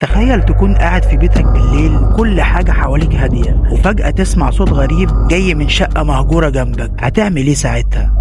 تخيل تكون قاعد في بيتك بالليل، كل حاجة حواليك هادية، وفجأة تسمع صوت غريب جاي من شقة مهجورة جنبك. هتعمل ايه ساعتها؟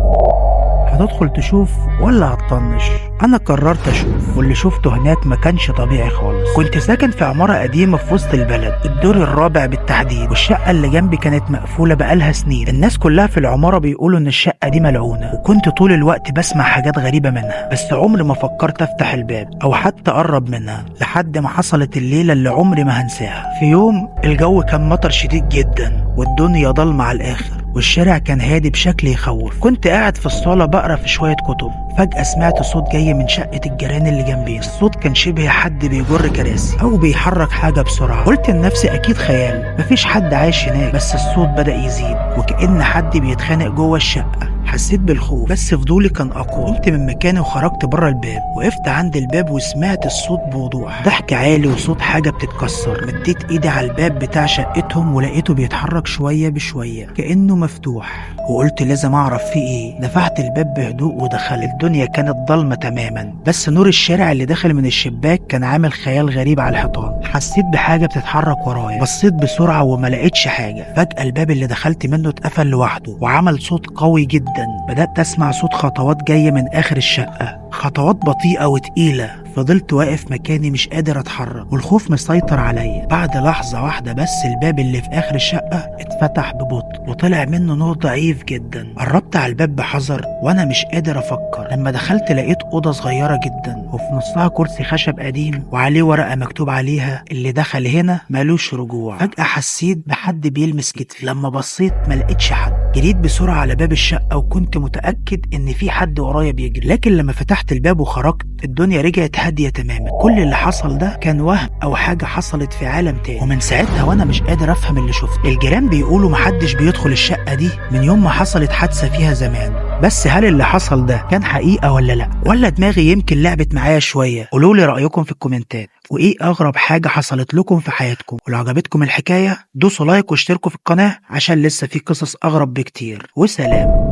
هتدخل تشوف ولا هتطنش؟ انا قررت اشوف، واللي شفته هناك ما كانش طبيعي خالص. كنت ساكن في عمارة قديمة في وسط البلد، الدور الرابع بالتحديد، والشقة اللي جنبي كانت مقفولة بقالها سنين. الناس كلها في العمارة بيقولوا ان الشقة دي ملعونة، وكنت طول الوقت بسمع حاجات غريبة منها، بس عمري ما فكرت افتح الباب او حتى اقرب منها، لحد ما حصلت الليلة اللي عمري ما هنساها. في يوم الجو كان مطر شديد جدا، والدنيا ضلمة على الاخر، والشارع كان هادي بشكل يخوف. كنت قاعد في الصالة بقرا في شوية كتب، فجأة سمعت صوت جاي من شقة الجيران اللي جنبي. الصوت كان شبه حد بيجر كراسي أو بيحرك حاجة بسرعة. قلت لنفسي أكيد خيال، مفيش حد عايش هناك. بس الصوت بدأ يزيد، وكأن حد بيتخانق جوه الشقة. حسيت بالخوف، بس فضولي كان أقوى. قمت من مكاني وخرجت بره الباب، وقفت عند الباب وسمعت الصوت بوضوح، ضحك عالي وصوت حاجة بتتكسر. مديت ايدي على الباب بتاع شقتهم ولقيته بيتحرك شوية بشوية كأنه مفتوح، وقلت لازم اعرف فيه ايه. دفعت الباب بهدوء ودخلت. الدنيا كانت ضلمة تماما، بس نور الشارع اللي داخل من الشباك كان عامل خيال غريب على الحيطان. حسيت بحاجة بتتحرك ورايا، بصيت بسرعة وما لقيتش حاجة. فجأة الباب اللي دخلت منه اتقفل لوحده وعمل صوت قوي جدا. بدأت أسمع صوت خطوات جاية من آخر الشقة، خطوات بطيئة وتقيلة. فضلت واقف مكاني مش قادر أتحرك، والخوف مسيطر عليا. بعد لحظة واحدة بس الباب اللي في آخر الشقة اتفتح ببطء وطلع منه نور ضعيف جدا. قربت على الباب بحذر وأنا مش قادر أفكر. لما دخلت لقيت أوضة صغيرة جدا، وفي نصها كرسي خشب قديم وعليه ورقة مكتوب عليها اللي دخل هنا مالوش رجوع. فجأة حسيت بحد بيلمس كتفي، لما بصيت ما لقيتش حد. جريت بسرعة على باب الشقة وكنت متأكد إن في حد ورايا بيجري، لكن لما فتحت الباب وخرجت الدنيا رجعت هادية تماما. كل اللي حصل ده كان وهم أو حاجة حصلت في عالم تاني، ومن ساعتها وأنا مش قادر أفهم اللي شفته. الجيران بيقولوا محدش بيدخل الشقة دي من يوم ما حصلت حادثة فيها زمان، بس هل اللي حصل ده كان حقيقة ولا لأ؟ ولا دماغي يمكن لعبت معايا شوية؟ قولولي رأيكم في الكومنتات، وإيه أغرب حاجة حصلت لكم في حياتكم. ولو عجبتكم الحكاية دوسوا like واشتركوا في القناة عشان لسه في قصص أغرب بكتير. وسلام.